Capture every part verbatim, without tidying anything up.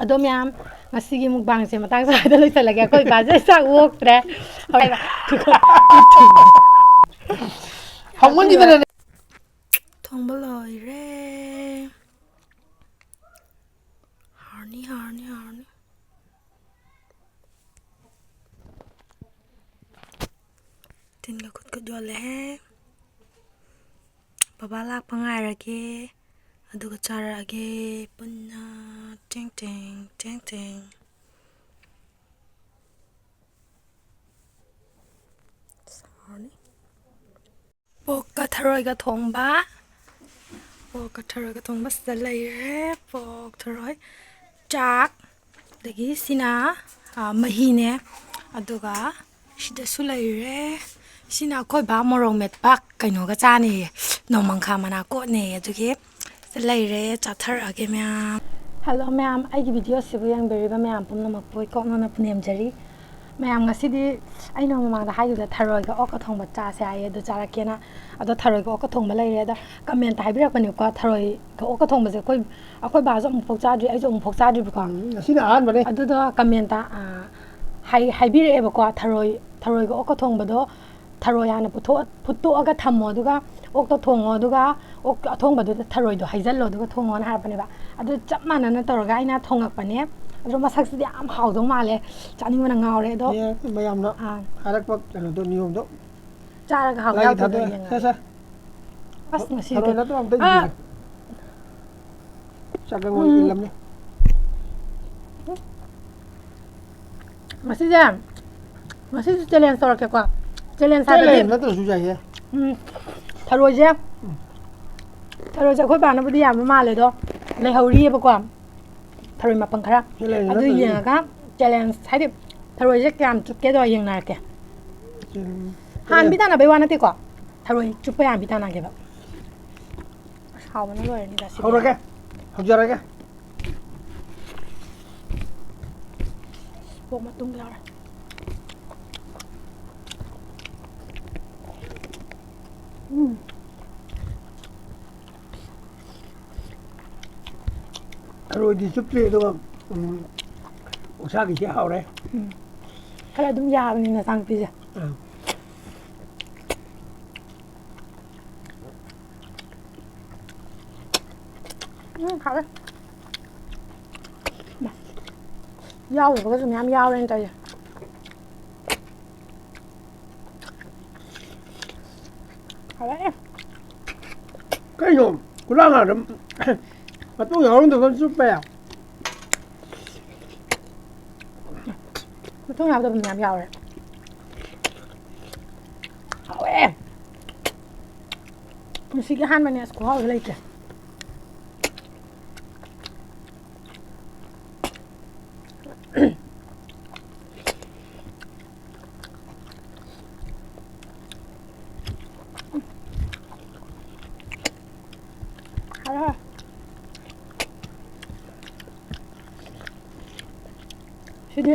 ꯑꯗꯣ ꯃꯌꯥꯝ, ꯉꯁꯤꯒꯤ ꯃꯨꯛꯕꯥꯡꯁꯦ ꯃꯇꯥꯡ ꯆꯥꯗ ꯂꯣꯏꯁꯤꯜꯂꯒꯦ꯫ ꯑꯩꯈꯣꯏ ꯏꯄꯥꯁꯦ ꯆꯥꯛ ꯑꯣꯛꯇ꯭ꯔꯦ꯫ ꯍꯧꯒꯠꯈꯤꯗꯅꯅꯦ꯫ ꯊꯣꯡꯕ ꯂꯣꯏꯔꯦ꯫ ꯍꯥꯎꯔꯅꯤ, ꯍꯥꯎꯔꯅꯤ, ꯍꯥꯎꯔꯅꯤ꯫ ꯇꯤꯟꯒ ꯈꯨꯠꯀ ꯌꯣꯜꯂꯦ꯫ ꯕꯕꯥ ꯂꯥꯛꯄ ꯉꯥꯏꯔꯒꯦ, ꯑꯗꯨꯒ ꯆꯥꯔꯛꯑꯒꯦ ꯄꯨꯟꯅ꯫ ꯇꯦꯡ ꯇꯦꯡ, ꯇꯦꯡ ꯇꯦꯡ꯫ ꯁꯥꯎꯔꯅꯤ꯫ ꯄꯣꯛꯀ ꯊꯔꯣꯏꯒ ꯊꯣꯡꯕ꯫ ꯄꯣꯛꯀ ꯊꯔꯣꯏꯒ ꯊꯣꯡꯕ ꯁꯤꯗ ꯂꯩꯔꯦ꯫ ꯄꯣꯛ, ꯊꯔꯣꯏ, ꯆꯥꯛ, ꯑꯗꯒꯤ ꯁꯤꯅ, ꯑ, ꯃꯍꯤꯅꯦ꯫ ꯑꯗꯨꯒ ꯁꯤꯗꯁꯨ ꯂꯩꯔꯦ꯫ ꯁꯤꯅ ꯑꯩꯈꯣꯏ ꯕꯥ ꯃꯣꯔꯣꯛ ꯃꯦꯠꯄ ꯀꯩꯅꯣꯒ ꯆꯥꯅꯤꯌꯦ, ꯅꯣꯡꯃꯪꯈꯥ ꯃꯅꯥ ꯀꯣꯠꯅꯦꯌꯦ꯫ ꯑꯗꯨꯒꯤ ꯂꯩꯔꯦ, ꯆꯥꯊꯔꯛꯑꯒꯦ ꯃꯌꯥꯝ꯫ ꯍꯜꯂꯣ ꯃꯌꯥꯝ, ꯑꯩꯒꯤ ꯚꯤꯗꯤꯑꯣꯁꯤꯕꯨ ꯌꯦꯡꯕꯤꯔꯤꯕ ꯃꯌꯥꯝ ꯄꯨꯝꯅꯃꯛꯄꯨ ꯏꯀꯣꯛꯅꯅ ꯄꯨꯅꯦꯝꯖꯔꯤ꯫ ꯃꯌꯥꯝ, ꯉꯁꯤꯗꯤ ꯑꯩꯅ ꯃꯃꯥꯡꯗ ꯍꯥꯏꯈꯤꯕꯗ ꯊꯔꯣꯏꯒ ꯑꯣꯛꯀ ꯊꯣꯡꯕ ꯆꯥꯁꯦ ꯍꯥꯏꯌꯦ, ꯑꯗꯨ ꯆꯥꯔꯛꯀꯦꯅ꯫ ꯑꯗꯣ ꯊꯔꯣꯏꯒ ꯑꯣꯛꯀ ꯊꯣꯡꯕ ꯂꯩꯔꯦ꯫ ꯑꯗꯣ ꯀꯃꯦꯟꯇ ꯍꯥꯏꯕꯤꯔꯛꯄꯅꯦꯀꯣ, ꯊꯔꯣꯏꯒ ꯑꯣꯛꯀ ꯊꯣꯡꯕꯁꯦ ꯑꯩꯈꯣꯏ, ꯑꯩꯈꯣꯏ ꯕꯥꯁꯨ ꯑꯃꯨꯛꯐꯥꯎ ꯆꯥꯗ꯭ꯔꯤ, ꯑꯩꯁꯨ ꯑꯃꯨꯛꯐꯥꯎ ꯆꯥꯗ꯭ꯔꯤꯕꯀꯣ꯫ ꯎꯝ, ꯉꯁꯤꯅ ꯑꯍꯥꯟꯕꯅꯦ꯫ ꯑꯗꯨꯗꯣ ꯀꯃꯦꯟꯇ, ꯑ, ꯍꯥꯏ-, ꯍꯥꯏꯕꯤꯔꯛꯑꯦꯕꯀꯣ, ꯊꯔꯣꯏ, ꯊꯔꯣꯏꯒ ꯑꯣꯛꯀ ꯊꯣꯡꯕꯗꯣ ꯊꯔꯣꯏ ꯍꯥꯟꯅ ꯄꯨꯊꯣꯛ-, ꯐꯨꯠꯇꯣꯛꯑꯒ ꯊꯝꯃꯣ, ꯑꯗꯨꯒ ꯑꯣꯛꯇꯣ ꯊꯣꯡꯉꯣ, ꯑꯗꯨꯒ ꯑꯣꯛ ꯑꯊꯣꯡꯕꯗꯨꯗ ꯊꯔꯣꯏꯗꯣ ꯍꯩꯖꯜꯂꯣ, ꯑꯗꯨꯒ ꯊꯣꯡꯉꯣꯅ ꯍꯥꯏꯔꯛꯄꯅꯦꯕ꯫ ꯑꯗꯨ ꯆꯞ ꯃꯥꯟꯅꯅ ꯇꯧꯔꯒ ꯑꯩꯅ ꯊꯣꯡꯉꯛꯄꯅꯦ꯫ ꯑꯗꯣ ꯃꯁꯛꯁꯤꯗꯤ ꯌꯥꯝ ꯍꯥꯎꯗꯧ ꯃꯥꯜꯂꯦ, ꯆꯥꯅꯤꯡꯕꯅ ꯉꯥꯎꯔꯦ꯫ ꯑꯗꯣ, ꯑꯦ, ꯃꯌꯥꯝꯅ ꯑꯥ꯫ ꯍꯥꯏꯔꯛꯄ ꯀꯩꯅꯣꯗꯣ, ꯅꯤꯌꯣꯝꯗꯣ꯫ ꯆꯥꯔꯒ ꯍꯥꯎ ꯂꯥꯏꯒꯤ ꯌꯥꯎꯗꯣꯏꯗꯣ ꯊꯥꯗꯣꯛꯑꯦ꯫ ꯌꯦꯡꯉꯒꯦ꯫ ꯁꯦ, ꯁꯦ꯫ ꯑꯁ, ꯉꯁꯤꯗꯤ ꯊꯔꯣꯏ ꯅꯠꯇ꯭ꯔꯣ ꯑꯝꯇ ꯑꯥ꯫ ꯌꯦꯡꯒꯦ꯫ ꯆꯥꯛꯀꯪ ꯑꯣꯏꯅ ꯎꯝ꯫ ꯏꯜꯂꯝꯅꯤ꯫ ꯉꯁꯤꯁꯦ, ꯉꯁꯤꯁꯨ challenge ꯇꯧꯔꯛꯀꯦꯀꯣ꯫ Challenge ꯍꯥꯏꯕꯗꯤ, challenge ꯅꯠꯇ꯭ꯔꯁꯨ ꯌꯥꯏꯍꯦ꯫ ꯎꯝ, ꯊꯔꯣꯏꯁꯦ, ꯎꯝ꯫ ꯊꯔꯣꯏꯁꯦ ꯑꯩꯈꯣꯏ ꯕꯥꯅꯕꯨꯗꯤ ꯌꯥꯝꯕ ꯃꯥꯜꯂꯦ, ꯑꯗꯣ ꯂꯩꯍꯧꯔꯤꯑꯕꯀꯣ ꯊꯔꯣꯏ ꯃꯄꯪ ꯈꯔ꯫ Challenge ꯑꯗꯨ ꯅꯠꯇ꯭ꯔꯁꯨ ꯌꯥꯏ꯫ ꯌꯦꯡꯉꯒ challenge ꯍꯥꯏꯗꯤ ꯊꯔꯣꯏꯁꯦ ꯀꯌꯥꯝ ꯆꯨꯞꯀꯦꯗꯣ ꯌꯦꯡꯅꯔꯛꯀꯦ꯫ Challenge꯫ ꯍꯥꯟꯕꯤ ꯇꯥꯟꯅꯕꯩ ꯋꯥ ꯅꯠꯇꯦꯀꯣ, ꯊꯔꯣꯏ ꯆꯨꯞꯄ ꯌꯥꯟꯕꯤ ꯇꯥꯟꯅꯒꯦꯕ꯫ ꯑꯁ, ꯍꯥꯎꯕꯅ ꯂꯣꯏꯔꯅꯤꯗ ꯁꯤꯗꯤ꯫ ꯍꯧꯔꯒꯦ꯫ ꯍꯧꯖꯔꯒꯦ꯫ ꯄꯣꯛ ꯃꯇꯨꯝ ꯌꯥꯎꯔꯦ꯫ ꯎꯝ꯫ ꯊꯔꯣꯏꯗꯤ ꯆꯨꯞꯇ꯭ꯔꯤ, ꯑꯗꯨꯒ ꯎꯝ, ꯑꯣꯛꯁꯥꯒꯤꯁꯦ ꯍꯥꯎꯔꯦ꯫ ꯎꯝ꯫ ꯈꯔ ꯑꯗꯨꯝ ꯌꯥꯕꯅꯤ ꯅꯆꯥꯅꯨꯄꯤꯁꯦ꯫ ꯑꯥ꯫ ꯎꯝ, ꯍꯥꯎꯋꯦ꯫ ꯌꯥꯎꯗꯕꯒꯁꯨ ꯃꯌꯥꯝ ꯌꯥꯎꯔꯦꯅ ꯇꯧꯔꯤꯁꯦ꯫ ꯍꯥꯎꯔꯦ꯫ ꯀꯩꯅꯣ? ꯀꯨꯂꯥ ꯉꯥꯗ ꯃꯇꯣꯡ ꯌꯥꯎꯔꯝꯗꯕ ꯆꯨꯞꯄꯦ꯫ ꯃꯇꯣꯡ ꯌꯥꯎꯗꯕ ꯃꯌꯥꯝ ꯌꯥꯎꯔꯦ꯫ ꯍꯥꯎꯋꯦ꯫ ꯄꯨꯟꯁꯤꯒꯤ ꯑꯍꯥꯟꯕꯅꯦ, ꯑꯁ, ꯈꯨꯍꯥꯎꯗꯤ ꯂꯩꯇ꯭ꯔꯦ꯫ ꯍꯥꯎꯔꯦ, ꯍꯥꯎꯔꯦ꯫ ꯁꯤꯗꯤ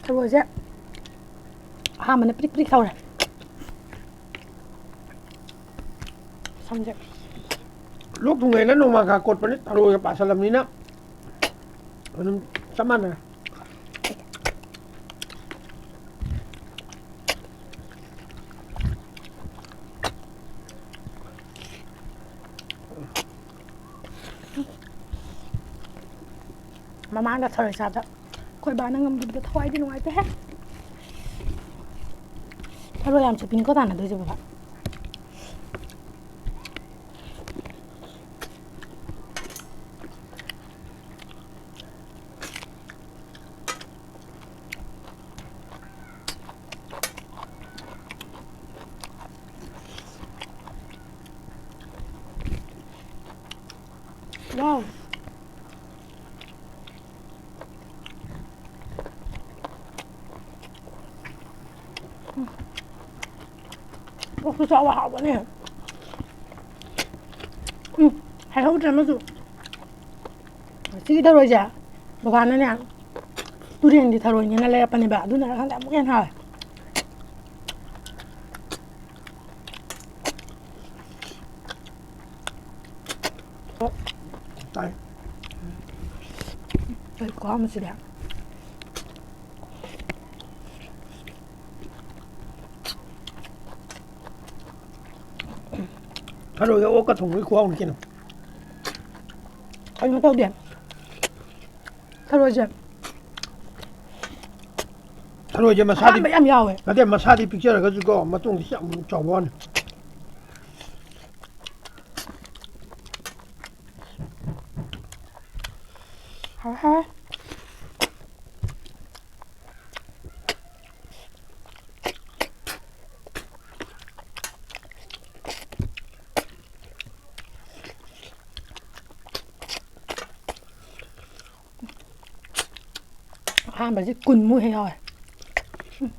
ꯊꯔꯣꯏꯁꯦ ꯑꯍꯥꯟꯕꯅ ꯄ꯭ꯔꯤꯛ ꯄ꯭ꯔꯤꯛ ꯇꯧꯔꯦ꯫ ꯁꯝꯁꯦ꯫ ꯂꯣꯛ ꯊꯨꯡꯉꯦꯅ ꯅꯣꯡꯃꯥꯡꯈꯥ ꯀꯣꯠꯄꯅꯤ, ꯊꯔꯣꯏꯒ ꯄꯥꯁꯜꯂꯝꯅꯤꯅ ꯑꯗꯨꯝ ꯆꯞ ꯃꯥꯟꯅꯔꯦ꯫ ꯃꯃꯥꯡꯗ ꯊꯔꯣꯏ ꯆꯥꯕꯗ ꯑꯩꯈꯣꯏ ꯕꯥꯅ ꯉꯝꯈꯤꯕꯗꯣ ꯊꯋꯥꯏꯗꯤ ꯅꯨꯡꯉꯥꯏꯇꯦꯍꯦ꯫ ꯊꯔꯣꯏ ꯌꯥꯝ ꯆꯨꯞꯄꯤꯅꯤꯀꯣ ꯇꯥꯟꯅꯗꯣꯏꯁꯦ, ꯕꯕꯥ꯫ Wow. ꯑꯣꯛꯁꯨ ꯆꯥꯕ ꯍꯥꯎꯕꯅꯦ꯫ ꯎꯝ, ꯍꯥꯏꯍꯧꯗ꯭ꯔꯦ ꯑꯃꯁꯨ꯫ ꯁꯤꯒꯤ ꯊꯔꯣꯏꯁꯦ ꯕꯕꯥꯅꯅꯦ, ꯇꯨꯔꯦꯟꯒꯤ ꯊꯔꯣꯏꯅꯦꯅ ꯂꯩꯔꯛꯄꯅꯦꯕ, ꯑꯗꯨꯅꯔ ꯈꯪꯗꯦ ꯑꯃꯨꯛꯀ ꯍꯦꯟꯅ ꯍꯥꯎꯋꯦ꯫ ꯇꯥꯏ꯫ ꯀꯩ ꯈꯨꯍꯥꯎꯅꯣ ꯁꯤꯗꯤ꯫ ꯊꯔꯣꯏꯒ ꯑꯣꯛꯀ ꯊꯣꯡꯕꯒꯤ ꯈꯨꯍꯥꯎꯅꯤ ꯀꯩꯅꯣ꯫ ꯀꯩꯅꯣ ꯇꯧꯗꯦ꯫ ꯊꯔꯣꯏꯁꯦ꯫ ꯊꯔꯣꯏꯁꯦ ꯃꯁꯥꯗꯤ ꯑꯍꯥꯟꯕ ꯌꯥꯝ ꯌꯥꯎꯋꯦ꯫ ꯅꯠꯇꯦ, ꯃꯁꯥꯗꯤ ꯄꯤꯛꯆꯔꯒꯁꯨꯀꯣ, ꯃꯇꯣꯡꯗꯤ ꯌꯥꯝ ꯆꯥꯎꯕ ꯋꯥꯅꯤ꯫ ꯍꯥꯎꯔꯦ, ꯍꯥꯎꯔꯦ꯫ ꯑꯍꯥꯟꯕꯁꯦ ꯀꯨꯟꯃꯨꯛ ꯍꯦꯛ ꯌꯥꯎꯋꯦ꯫ ꯎꯝ꯫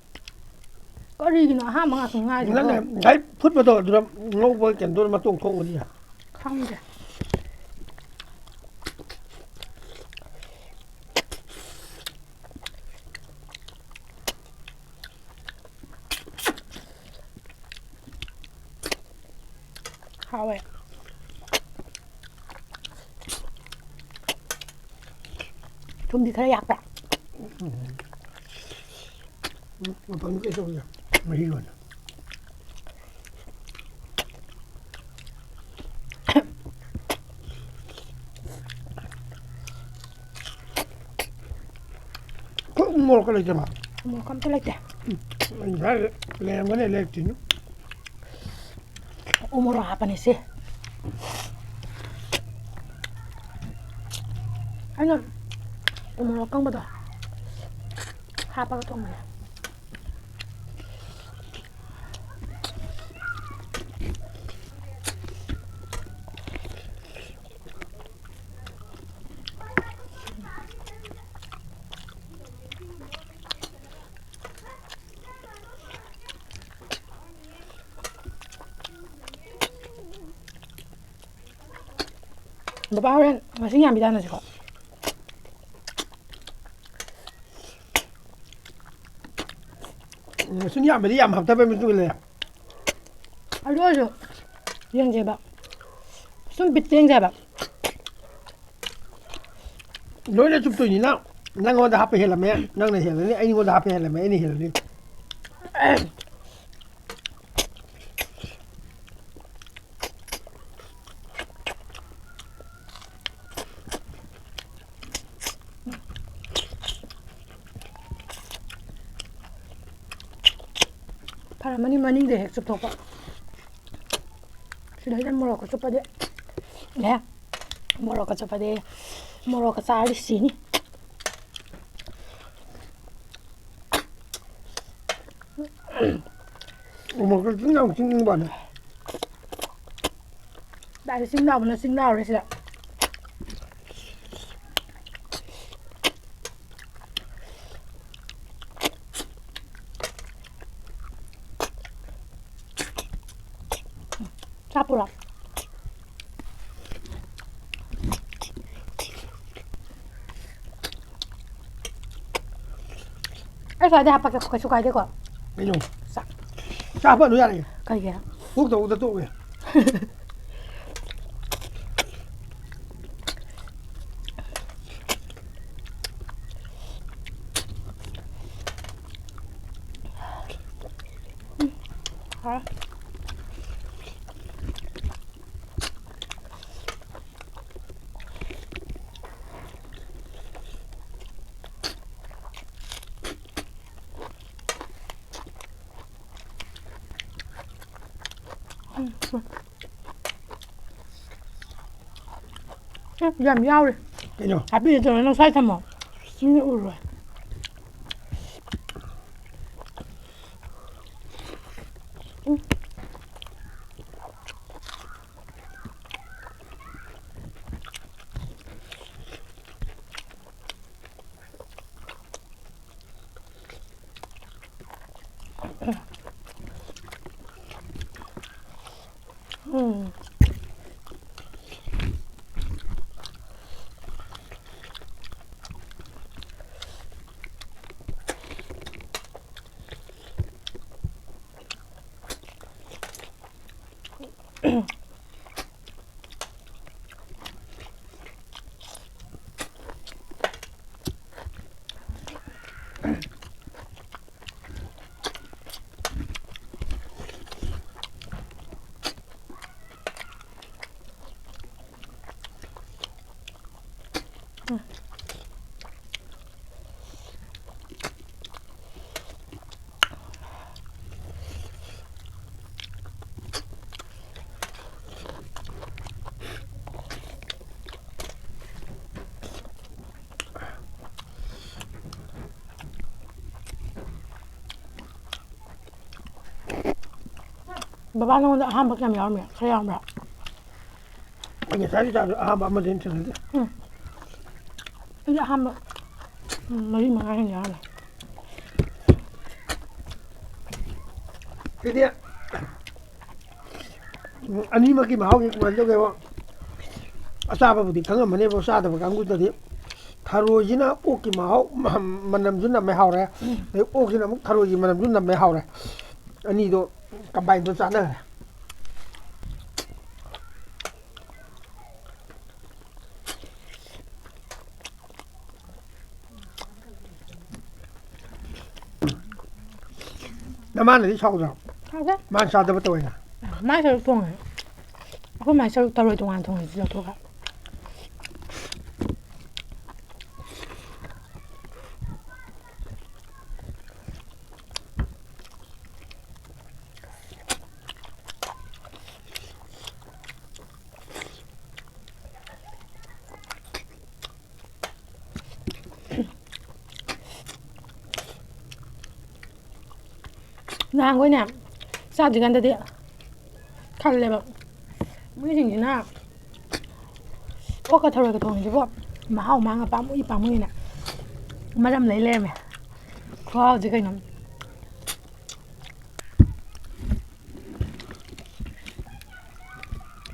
ꯀꯔꯤꯒꯤꯅꯣ ꯑꯍꯥꯟꯕ ꯉꯥꯛꯇ ꯉꯥꯏꯔꯤꯕꯣ? ꯅꯪꯅ ꯉꯁꯥꯏ ꯐꯨꯠꯄꯗꯣ ꯑꯗꯨꯗ ꯉꯧꯕ ꯀꯩꯅꯣꯗꯣ ꯃꯇꯣꯡ ꯊꯣꯛꯄꯅꯤꯅ꯫ ꯈꯪꯗꯦ꯫ ꯍꯥꯎꯋꯦ꯫ ꯊꯨꯝꯗꯤ ꯈꯔ ꯌꯥꯛꯄ꯭ꯔꯥ? ꯎꯝ, ꯃꯄꯪ ꯀꯩ ꯇꯧꯕ ꯌꯥꯏ꯫ ꯃꯍꯤ ꯑꯣꯏꯅ꯫ ꯑꯩꯈꯣꯏ ꯎ ꯃꯣꯔꯣꯛꯀ ꯂꯩꯇꯕ? ꯎ ꯃꯣꯔꯣꯛꯀ ꯑꯝꯇ ꯂꯩꯇꯦ꯫ ꯎꯝ, ꯑꯩ ꯉꯁꯥꯏ ꯂꯩꯔꯝꯒꯅꯤ, ꯂꯩꯔꯛꯇꯦꯅꯦ꯫ ꯎ ꯃꯣꯔꯣꯛ ꯍꯥꯞꯄꯅꯦ ꯁꯤ꯫ ꯑꯩꯅ ꯎ ꯃꯣꯔꯣꯛ ꯑꯀꯪꯕꯗꯣ ꯍꯥꯞꯄꯒ ꯊꯣꯡꯕꯅꯦ꯫ ꯕꯕꯥ ꯍꯣꯔꯦꯟ ꯉꯁꯤ ꯌꯥꯝꯕꯤ ꯇꯥꯟꯅꯁꯤꯀꯣ꯫ ꯉꯁꯤ ꯌꯥꯝꯕꯗꯤ ꯌꯥꯝ ꯍꯥꯞꯇꯕꯩ ꯃꯇꯨꯡ ꯏꯜꯂꯦ꯫ ꯑꯗꯨ ꯑꯣꯏꯔꯁꯨ ꯌꯦꯡꯁꯦꯕ꯫ ꯁꯨꯝ ꯕꯤꯠꯇ ꯌꯦꯡꯁꯦꯕ꯫ ꯂꯣꯏꯅ ꯆꯨꯞꯇꯣꯏꯅꯤꯅ ꯅꯪꯉꯣꯟꯗ ꯍꯥꯞꯄ ꯍꯦꯜꯂꯝꯃꯦ, ꯅꯪꯅ ꯍꯦꯜꯂꯅꯤ, ꯑꯩꯉꯣꯟꯗ ꯍꯥꯞꯄ ꯍꯦꯜꯂꯝꯃꯦ, ꯑꯩꯅ ꯍꯦꯜꯂꯅꯤ꯫ ꯐꯔꯝꯃꯅꯤ ꯃꯅꯤꯡꯗ ꯍꯦꯛ ꯆꯨꯞꯊꯣꯛꯄ꯫ ꯁꯤꯗꯩꯗ ꯃꯣꯔꯣꯛꯀ ꯆꯨꯞꯄꯗꯤ꯫ ꯑꯦ, ꯃꯣꯔꯣꯛꯀ ꯆꯨꯞꯄꯗꯤ꯫ ꯃꯣꯔꯣꯛꯀ ꯆꯥꯔꯗꯤ ꯁꯤꯅꯤ꯫ ꯎꯃꯣꯔꯣꯛꯇꯣ ꯆꯤꯡ ꯂꯥꯎ ꯆꯤꯡꯅꯤꯡꯕ ꯋꯥꯅꯤ꯫ ꯗꯥꯏꯔꯦꯛ ꯆꯤꯡ ꯂꯥꯎꯕꯅ ꯆꯤꯡ ꯂꯥꯎꯔꯦ ꯁꯤꯗ꯫ ꯆꯥ ꯄꯨꯔꯛ꯫ ꯑꯩ ꯁ꯭ꯋꯥꯏꯗ ꯍꯥꯞꯄꯛꯀꯦ, ꯀꯩꯁꯨ ꯀꯥꯏꯗꯦꯀꯣ꯫ ꯀꯩꯅꯣ? ꯆꯥ꯫ ꯆꯥ ꯍꯥꯞꯄꯛꯑꯅꯨ ꯌꯥꯔꯦ꯫ ꯀꯩꯒꯤ? ꯀꯣꯛ ꯇꯧꯕꯗ ꯇꯣꯛꯑꯦ꯫ ꯍꯥꯎꯔꯦ꯫ ꯎꯝ, ꯌꯥꯝ ꯌꯥꯎꯔꯤ꯫ ꯀꯩꯅꯣ? ꯍꯥꯞꯄꯤꯒꯦ ꯇꯧꯔ ꯅꯪ ꯁ꯭ꯋꯥꯏ ꯊꯝꯃꯣ꯫ ꯃꯤꯅ ꯎꯔꯣꯏ꯫ ꯎꯝ꯫ ꯎꯝ꯫ ꯕꯕꯥ, ꯅꯉꯣꯟꯗ ꯑꯍꯥꯟꯕ ꯀꯌꯥꯝ ꯌꯥꯎꯔꯝꯃꯤ? ꯈꯔ ꯌꯥꯎꯔꯝꯕ꯭ꯔꯥ? ꯑꯩ ꯉꯁꯥꯏꯗꯤ ꯆꯥꯕꯗꯣ ꯑꯍꯥꯟꯕ ꯑꯃꯗꯩ ꯍꯦꯟꯅ ꯊꯦꯡꯅꯗꯦ꯫ ꯎꯝ꯫ ꯑꯩꯗꯤ ꯑꯍꯥꯟꯕ, ꯎꯝ, ꯃꯔꯤ ꯃꯉꯥ ꯍꯦꯟꯅ ꯌꯥꯎꯔꯝꯃꯦ꯫ ꯁꯤꯗꯤ, ꯎꯝ, ꯑꯅꯤꯃꯛꯀꯤ ꯃꯍꯥꯎꯁꯦ ꯀꯃꯥꯏꯅ ꯇꯧꯒꯦꯕ? ꯑꯆꯥꯕꯕꯨꯗꯤ ꯈꯪꯉꯝꯃꯅꯦꯕ, ꯆꯥꯗꯕ ꯀꯥꯡꯕꯨꯗꯗꯤ꯫ ꯊꯔꯣꯏꯁꯤꯅ ꯑꯣꯛꯀꯤ ꯃꯍꯥꯎ, ꯃ-, ꯃꯅꯝꯁꯨ ꯅꯝꯃꯦ, ꯍꯥꯎꯔꯦ꯫ ꯑꯗꯩ ꯑꯣꯛꯁꯤꯅ ꯑꯃꯨꯛ ꯊꯔꯣꯏꯒꯤ ꯃꯅꯝꯁꯨ ꯅꯝꯃꯦ, ꯍꯥꯎꯔꯦ꯫ ꯑꯅꯤꯗꯣ combine ꯗꯣ ꯆꯥꯟꯅꯈ꯭ꯔꯦ꯫ ꯅꯃꯥꯅꯗꯤ ꯁꯥꯎꯗ꯭ꯔꯣ? ꯁꯥꯎꯗꯦ꯫ ꯃꯥꯅ ꯆꯥꯗꯕ ꯇꯧꯋꯦꯅ? ꯃꯥꯏ ꯁꯔꯨꯛ ꯊꯣꯡꯉꯦ꯫ ꯑꯩꯈꯣꯏ ꯃꯥꯏ ꯁꯔꯨꯛ ꯊꯔꯣꯏ ꯇꯣꯉꯥꯟ ꯊꯣꯡꯉꯦ, ꯁꯤ ꯂꯧꯊꯣꯛꯑꯒ꯫ ꯅꯍꯥꯟꯈꯣꯏꯅꯦ, ꯆꯥꯗ꯭ꯔꯤꯀꯥꯟꯗꯗꯤ ꯈꯜꯂꯦꯕ, ꯃꯤꯁꯤꯡꯁꯤꯅ ꯑꯣꯛꯀ ꯊꯔꯣꯏꯒ ꯊꯣꯡꯉꯤꯁꯤꯕꯨ ꯃꯍꯥꯎ ꯃꯥꯡꯉ ꯄꯥꯝꯃꯨꯏ ꯄꯥꯝꯃꯨꯏꯅ꯫ ꯃꯔꯝ ꯂꯩ ꯂꯩꯔꯝꯃꯦ꯫ ꯈꯨꯍꯥꯎꯁꯦ ꯀꯩꯅꯣ꯫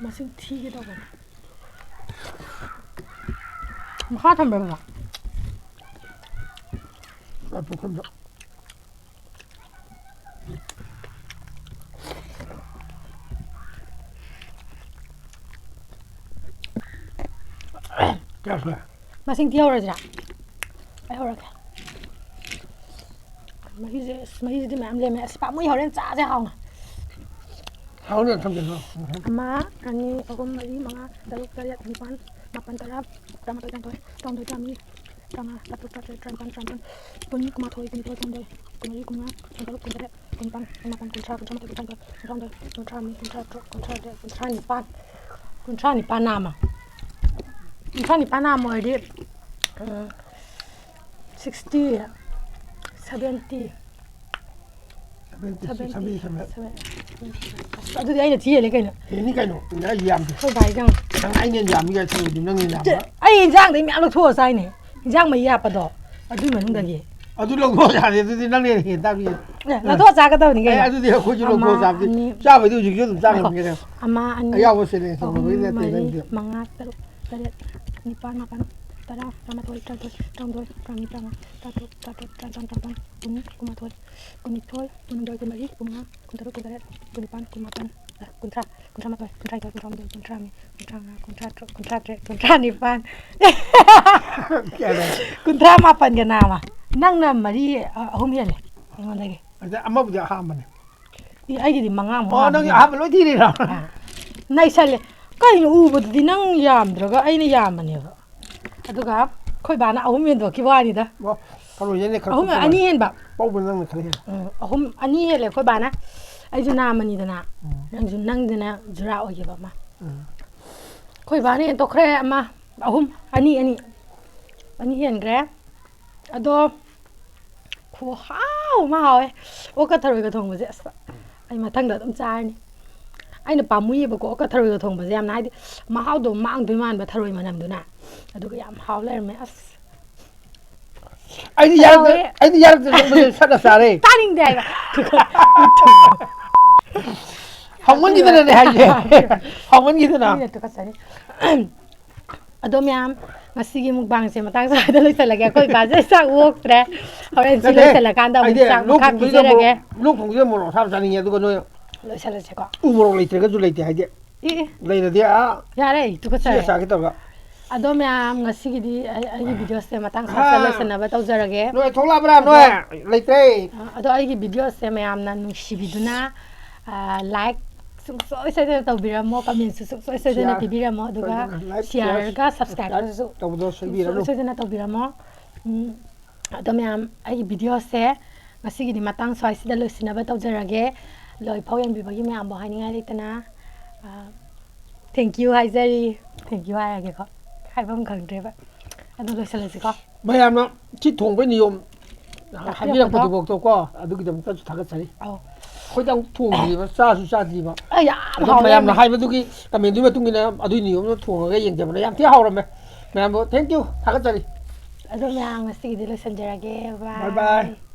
ꯃꯁꯤꯡ ꯊꯤꯒꯦ ꯇꯧꯕꯅꯦ꯫ ꯃꯈꯥ ꯊꯝꯕ꯭ꯔꯥ ꯕꯕꯥ? ꯑ, ꯄꯨꯈꯝꯗ꯫ ꯀꯌꯥ ꯁꯨꯔꯦ? ꯃꯁꯤꯡ ꯊꯤꯍꯧꯔꯁꯤꯔꯥ? ꯑꯩ ꯍꯧꯔꯒꯦ꯫ ꯃꯍꯤꯁꯦ, ꯑꯁ, ꯃꯍꯤꯁꯤꯗꯤ ꯃꯌꯥꯝ ꯂꯦꯝꯃꯦ꯫ ꯑꯁ, ꯄꯥꯝꯃꯨꯏ, ꯍꯣꯔꯦꯟ ꯆꯥꯁꯦ ꯍꯥꯎꯅ꯫ ꯍꯥꯎꯅ ꯊꯝꯖꯤꯜꯂꯣ꯫ ꯑꯃ, ꯑꯅꯤ, ꯑꯍꯨꯝ, ꯃꯔꯤ, ꯃꯉꯥ, ꯇꯔꯨꯛ, ꯇꯔꯦꯠ, ꯅꯤꯄꯥꯜ, ꯃꯥꯄꯟ, ꯇꯔꯥ, ꯇꯔꯥꯃꯥꯊꯣꯏ, ꯇꯔꯥꯅꯤꯊꯣꯏ, ꯇꯔꯥꯍꯨꯝꯗꯣꯏ, ꯇꯔꯥꯃꯔꯤ, ꯇꯔꯥꯃꯉꯥ, ꯇꯔꯥꯇꯔꯨꯛ, ꯇꯔꯥꯇꯔꯦꯠ, ꯇꯔꯥꯅꯤꯄꯥꯜ, ꯇꯔꯥꯃꯥꯄꯜ, ꯀꯨꯟ, ꯀꯨꯟꯃꯥꯊꯣꯏ, ꯀꯨꯟꯅꯤꯊꯣꯏ, ꯀꯨꯟꯍꯨꯝꯗꯣꯏ, ꯀꯨꯟꯃꯔꯤ, ꯀꯨꯟꯃꯉꯥ, ꯀꯨꯟꯇꯔꯨꯛ, ꯀꯨꯟꯇꯔꯦꯠ, ꯀꯨꯟꯅꯤꯄꯥꯜ, ꯀꯨꯟꯃꯥꯄꯟ, ꯀꯨꯟꯊ꯭ꯔꯥ, ꯀꯨꯟꯊ꯭ꯔꯥ ꯃꯥꯊꯣꯏ, ꯀꯨꯟꯊ꯭ꯔꯥ ꯅꯤꯊꯣꯏ, ꯀꯨꯟꯊ꯭ꯔꯥ ꯍꯨꯝꯗꯣꯏ, ꯀꯨꯟꯊ꯭ꯔꯥ ꯃꯔꯤ, ꯀꯨꯟꯊ꯭ꯔꯥ ꯇꯔꯨꯛ, ꯀꯨꯟꯊ꯭ꯔꯥ ꯇꯔꯦꯠ, ꯀꯨꯟꯊ꯭ꯔꯥ ꯅꯤꯄꯥꯟ, ꯀꯨꯟꯊ꯭ꯔꯥ ꯅꯤꯄꯥꯟ ꯅꯥꯝꯃ꯫ ꯀꯨꯟꯊ꯭ꯔꯥ ꯅꯤꯄꯥꯟ ꯅꯥꯝꯃ ꯑꯣꯏꯔꯗꯤ, ꯎꯝ, sixty, seventy, seventy, seventy, seventy. ꯑꯁ, ꯑꯗꯨꯗꯤ ꯑꯩꯅ ꯊꯤ ꯍꯦꯜꯂꯦ ꯀꯩꯅꯣ꯫ ꯍꯦꯟꯅꯤ ꯀꯩꯅꯣ꯫ ꯑꯩ ꯌꯥꯝꯗꯦ꯫ ꯑꯩꯈꯣꯏ ꯚꯥꯏꯒ꯫ ꯅꯪ ꯑꯩꯅ ꯌꯥꯝꯃꯤ ꯀꯥꯏ ꯊꯤꯔꯨꯗꯤ ꯅꯪ ꯍꯦꯟꯅ ꯌꯥꯝꯕ꯭ꯔꯥ? ꯑꯩ ꯏꯟꯖꯥꯡꯗꯩ ꯃꯌꯥꯝ ꯂꯧꯊꯣꯛꯑ ꯆꯥꯏꯅꯦ꯫ ꯏꯟꯖꯥꯡ ꯃꯍꯤ ꯍꯥꯞꯄꯗꯣ꯫ ꯑꯗꯨꯏ ꯃꯅꯨꯡꯗꯒꯤ꯫ ꯑꯗꯨ ꯂꯧꯊꯣꯛꯑ ꯆꯥꯗꯦ꯫ ꯑꯗꯨꯗꯤ ꯅꯪꯅ ꯍꯦꯟꯅ ꯍꯦꯟ ꯇꯥꯕꯅꯤ꯫ ꯑꯦ, ꯂꯧꯊꯣꯛꯑ ꯆꯥꯒꯗꯕꯅꯤ ꯑꯦ, ꯀꯩꯅꯣ꯫ ꯑꯗꯨꯗꯤ ꯑꯩꯈꯣꯏꯁꯨ ꯑꯃ, ꯂꯧꯊꯣꯛꯑ ꯆꯥꯕꯗꯤ꯫ ꯑꯅꯤ꯫ ꯆꯥꯕꯩꯗꯤ ꯍꯧꯖꯤꯛꯁꯨ ꯑꯗꯨꯝ ꯆꯥ ꯉꯥꯏꯈꯣ꯫ ꯉꯝꯒꯦ ꯀꯩꯅꯣ꯫ ꯑꯃ, ꯑꯅꯤ, ꯑꯌꯥꯎꯕ ꯆꯦꯂꯦꯟꯖ ꯑꯍꯨꯝ, ꯇꯧꯅꯕꯒꯤ ꯅꯠꯇꯦ ꯃꯔꯤ, ꯅꯪꯒꯤꯗꯤ꯫ ꯃꯉꯥ, ꯇꯔꯨꯛ, ꯇꯔꯦꯠ, ꯅꯤꯄꯥꯜ, ꯃꯥꯄꯜ, ꯇꯔꯥ, ꯇꯔꯥꯃꯥꯊꯣꯏ, ꯇꯔꯥꯅꯤꯊꯣꯏ, ꯇꯔꯥꯍꯨꯝꯗꯣꯏ, ꯇꯔꯥꯃꯔꯤ, ꯇꯔꯥꯃꯉꯥ, ꯇꯔꯥꯇꯔꯨꯛ, ꯇꯔꯥꯇꯔꯦꯠ, ꯇꯔꯥꯅꯤꯄꯥꯜ, ꯇꯔꯥꯃꯥꯄꯜ, ꯀꯨꯟ, ꯀꯨꯟꯃꯥꯊꯣꯏ, ꯀꯨꯟꯅꯤꯊꯣꯏ, ꯀꯨꯟꯍꯨꯝꯗꯣꯏ, ꯀꯨꯟꯃꯔꯤ, ꯀꯨꯟꯃꯉꯥ, ꯀꯨꯟꯇꯔꯨꯛ, ꯀꯨꯟꯇꯔꯦꯠ, ꯀꯨꯟꯅꯤꯄꯥꯟ, ꯀꯨꯟꯃꯥꯄꯟ, ꯑ, ꯀꯨꯟꯊ꯭ꯔꯥ, ꯀꯨꯟꯊ꯭ꯔꯥꯃꯥꯊꯣꯏ, ꯀꯨꯟꯊ꯭ꯔꯥꯅꯤꯊꯣꯏ, ꯀꯨꯟꯊ꯭ꯔꯥꯍꯨꯝꯗꯣꯏ, ꯀꯨꯟꯊ꯭ꯔꯥꯃꯔꯤ, ꯀꯨꯟꯊ꯭ꯔꯥꯃꯉꯥ, ꯀꯨꯟꯊ꯭ꯔꯥꯇꯔꯨꯛ, ꯀꯨꯟꯊ꯭ꯔꯥꯇꯔꯦꯠ, ꯀꯨꯟꯊ꯭ꯔꯥꯅꯤꯄꯥꯟ, ꯀꯌꯥꯅꯣ? ꯀꯨꯟꯊ꯭ꯔꯥꯃꯥꯄꯟꯒ ꯅꯥꯝꯃ꯫ ꯅꯪꯅ ꯃꯔꯤ, ꯑ, ꯑꯍꯨꯝ ꯍꯦꯜꯂꯦ ꯑꯩꯉꯣꯟꯗꯒꯤ꯫ ꯑꯗ ꯑꯃꯕꯨꯗꯤ ꯑꯍꯥꯟꯕꯅꯦ꯫ ꯏ, ꯑꯩꯒꯤꯗꯤ ꯃꯉꯥꯃꯨꯛ ꯑꯣ, ꯅꯪꯒꯤ ꯍꯥꯞꯄꯦ꯫ ꯑꯍꯥꯟꯕ ꯂꯣꯏ ꯊꯤꯔꯤꯔꯣ? ꯑ, ꯅꯩꯁꯜꯂꯦ꯫ ꯀꯩꯅꯣ ꯎꯕꯗꯨꯗꯤ ꯅꯪ ꯌꯥꯝꯗ꯭ꯔꯒ ꯑꯩꯅ ꯌꯥꯝꯕꯅꯦꯕ꯫ ꯑꯗꯨꯒ ꯑꯩꯈꯣꯏ ꯕꯥꯅ ꯑꯍꯨꯝ ꯍꯦꯟꯗꯣꯛꯈꯤꯕ ꯋꯥꯅꯤꯗ꯫ ꯑꯣ, ꯊꯔꯣꯏꯁꯦ ꯑꯩꯅ ꯈꯔ ꯑꯍꯨꯝ, ꯀꯨꯞꯄ ꯑꯅꯤ ꯃꯥꯜꯂꯦ꯫ ꯍꯦꯟꯕ꯫ ꯄꯧꯕ ꯅꯪꯅ ꯈꯔ ꯍꯦꯜꯂꯦ꯫ ꯎꯝ, ꯑꯍꯨꯝ, ꯑꯅꯤ ꯍꯦꯜꯂꯦ ꯑꯩꯈꯣꯏ ꯕꯥꯅ꯫ ꯎꯝ꯫ ꯅꯪꯁꯨ ꯅꯝꯃꯅꯤꯗꯅ꯫ ꯎꯝ꯫ ꯅꯪꯁꯨ ꯅꯪꯗꯅ ꯖꯨꯔꯥ ꯑꯣꯏꯈꯤꯕ ꯑꯃ꯫ ꯎꯝ꯫ ꯑꯩꯈꯣꯏ ꯕꯥꯅ ꯍꯦꯟꯗꯣꯛꯈ꯭ꯔꯦ ꯑꯃ꯫ ꯑꯍꯨꯝ, ꯑꯅꯤ, ꯑꯅꯤ꯫ ꯑꯅꯤ ꯍꯦꯟꯈ꯭ꯔꯦ꯫ ꯑꯗꯣ ꯈꯨꯍꯥꯎ ꯑꯃ ꯍꯥꯎꯋꯦ꯫ ꯑꯣꯛꯀ ꯊꯔꯣꯏꯒ ꯊꯣꯡꯕꯁꯦ ꯑꯁ ꯑꯩ ꯃꯊꯪꯗ ꯑꯗꯨꯝ ꯆꯥꯔꯅꯤ꯫ ꯑꯩꯅ ꯄꯥꯝꯃꯨꯏꯌꯦꯕꯀꯣ ꯑꯣꯛꯀ ꯊꯔꯣꯏꯒ ꯊꯣꯡꯕꯁꯦ ꯌꯥꯝꯅ, ꯍꯥꯏꯗꯤ ꯃꯍꯥꯎꯗꯣ ꯃꯥꯡꯗꯣꯏ ꯃꯥꯟꯕ ꯊꯔꯣꯏ ꯃꯅꯝꯗꯨꯅ꯫ ꯑꯗꯨꯒ ꯌꯥꯝ ꯍꯥꯎ ꯂꯩꯔꯝꯃꯦ ꯑꯁ꯫ ꯑꯩꯗꯤ ꯌꯥꯔꯛꯇ-, ꯍꯥꯎꯋꯦ꯫ ꯑꯩꯗꯤ ꯌꯥꯔꯛꯇ ꯆꯪꯕꯁꯦ ꯁꯠꯂ ꯆꯥꯔꯦ꯫ ꯇꯥꯅꯤꯡꯗꯦ ꯍꯥꯏꯕ꯫ ꯍꯥꯎꯃꯟꯈꯤꯗꯅꯅꯦ ꯍꯥꯏꯁꯦ꯫ ꯍꯥꯎꯃꯟꯈꯤꯗꯅ꯫ ꯃꯤꯅ ꯇꯨꯀꯠꯆꯅꯤ꯫ ꯑꯗꯣ ꯃꯌꯥꯝ, ꯉꯁꯤꯒꯤ ꯃꯨꯛꯕꯥꯡꯁꯦ ꯃꯇꯥꯡ ꯆꯥꯗ ꯂꯣꯏꯁꯤꯜꯂꯒꯦ꯫ ꯑꯩꯈꯣꯏ ꯏꯄꯥꯁꯦ ꯆꯥꯛ ꯑꯣꯛꯇ꯭ꯔꯦ꯫ ꯍꯣꯔꯦꯟ ꯁꯤ ꯅꯠꯇꯦ, ꯂꯣꯏꯁꯤꯜꯂꯀꯥꯟꯗ ꯑꯃꯨꯛ ꯑꯩꯗꯤ ꯆꯥꯛ ꯂꯣꯛ ꯃꯈꯥ ꯊꯨꯡꯕꯁꯤꯗ ꯄꯤꯖꯔꯒꯦ꯫ ꯃꯣꯔꯣꯛ, ꯂꯣꯛ ꯊꯨꯡꯕꯁꯤꯗ ꯃꯣꯔꯣꯛ ꯑꯁꯥꯕ ꯆꯥꯅꯤꯡꯉꯦ, ꯑꯗꯨꯒ ꯅꯣꯏ ꯂꯣꯏꯁꯤꯜꯂꯁꯦꯀꯣ꯫ ꯎ ꯃꯣꯔꯣꯛ ꯂꯩꯇ꯭ꯔꯒꯁꯨ ꯂꯩꯇꯦ ꯍꯥꯏꯗꯤ꯫ ꯑꯦ, ꯑꯦ꯫ ꯂꯩꯔꯗꯤ ꯑꯥ ꯌꯥꯔꯦ, ꯁꯤ ꯇꯨꯀꯠꯆꯔꯦ꯫ ꯆꯥꯒꯦ ꯇꯧꯔꯒ꯫ ꯑꯗꯣ ꯃꯌꯥꯝ, ꯉꯁꯤꯒꯤꯗꯤ ꯑꯩ, ꯑꯩꯒꯤ ꯚꯤꯗꯤꯑꯣꯁꯦ ꯃꯇꯥꯡ ꯆꯥꯗ ꯑꯥ꯫ ꯂꯣꯏꯁꯤꯟꯅꯕ ꯇꯧꯖꯔꯒꯦ꯫ ꯅꯣꯏ ꯊꯣꯛꯂꯛꯑꯕ꯭ꯔꯥ? ꯑꯗꯣ, ꯅꯣꯏ ꯂꯩꯇ꯭ꯔꯦ꯫ ꯑ, ꯑꯗꯣ ꯑꯩꯒꯤ ꯚꯤꯗꯤꯑꯣꯁꯦ ꯃꯌꯥꯝꯅ ꯅꯨꯡꯁꯤꯕꯤꯗꯨꯅ, ꯑ, ꯂꯥꯏꯛ, ꯁꯨꯡꯁꯣꯏ ꯁꯣꯏꯗꯅ ꯇꯧꯕꯤꯔꯝꯃꯣ, ꯀꯃꯦꯟꯁꯨ ꯁꯨꯡꯁꯣꯏ ꯁꯣꯏꯗꯅ Share. ꯄꯤꯕꯤꯔꯝꯃꯣ, ꯑꯗꯨꯒ ꯁꯣꯏꯗꯅ like, ꯁꯤꯌꯥꯔꯒ share, ꯁꯕꯁꯀ꯭ꯔꯥꯏꯕꯁꯨ ꯇꯧꯕꯗꯣ ꯁꯨꯡꯁꯣꯏ ꯁꯣꯏꯕꯤꯔꯅꯨ. ꯁꯣꯏꯗꯅ ꯇꯧꯕꯤꯔꯝꯃꯣ꯫ ꯎꯝ, ꯑꯗꯣ ꯃꯌꯥꯝ, ꯑꯩꯒꯤ ꯚꯤꯗꯤꯑꯣꯁꯦ ꯉꯁꯤꯒꯤꯗꯤ ꯃꯇꯥꯡ ꯁ꯭ꯋꯥꯏꯁꯤꯗ ꯂꯣꯏꯁꯤꯟꯅꯕ ꯇꯧꯖꯔꯒꯦ꯫ ꯂꯣꯏꯐꯥꯎ ꯌꯦꯡꯕꯤꯕꯒꯤ ꯃꯌꯥꯝꯕꯨ ꯍꯥꯏꯅꯤꯡꯉꯥꯏ ꯂꯩꯇꯅ, ꯑ, thank you ꯍꯥꯏꯖꯔꯤ꯫ Thank you ꯍꯥꯏꯔꯒꯦꯀꯣ, ꯍꯥꯏꯐꯝ ꯈꯪꯗ꯭ꯔꯦꯕ꯫ ꯑꯗꯨ ꯂꯣꯏꯁꯤꯜꯂꯁꯤꯀꯣ꯫ ꯃꯌꯥꯝꯅ ꯁꯤ ꯊꯣꯡꯕꯩ ꯅꯤꯌꯣꯝ ꯇꯥꯛꯄꯤꯔꯛꯄꯗꯣ꯫ ꯍꯥꯏꯕꯤꯔꯛꯄꯗꯨꯐꯥꯎꯗꯀꯣ, ꯑꯗꯨꯒꯤꯗꯃꯛꯇꯁꯨ ꯊꯥꯒꯠꯆꯔꯤ꯫ ꯑꯧ꯫ ꯑꯩꯈꯣꯏꯗꯪ ꯊꯣꯡꯗ꯭ꯔꯤꯕ, ꯆꯥꯁꯨ ꯆꯥꯗ꯭ꯔꯤꯕ, ꯑ, ꯌꯥꯝ ꯑꯗꯣ ꯍꯥꯎꯋꯦ ꯃꯌꯥꯝꯅ ꯌꯥꯝꯅ꯫ ꯍꯥꯏꯕꯗꯨꯒꯤ, ꯀꯃꯦꯟꯗꯨꯒꯤ ꯃꯇꯨꯡ ꯏꯟꯅ ꯑꯗꯨꯒꯤ ꯅꯤꯌꯣꯝꯗꯣ ꯊꯣꯡꯉꯒ ꯌꯦꯡꯖꯕꯅ ꯌꯥꯝ ꯊꯤ ꯍꯥꯎꯔꯝꯃꯦ꯫ ꯃꯌꯥꯝꯕꯨ thank you, ꯊꯥꯒꯠꯆꯔꯤ꯫ ꯑꯗꯣ ꯃꯌꯥꯝ, ꯉꯁꯤꯒꯤꯗꯤ ꯂꯣꯏꯁꯤꯟꯖꯔꯒꯦ꯫ Bye. Bye bye.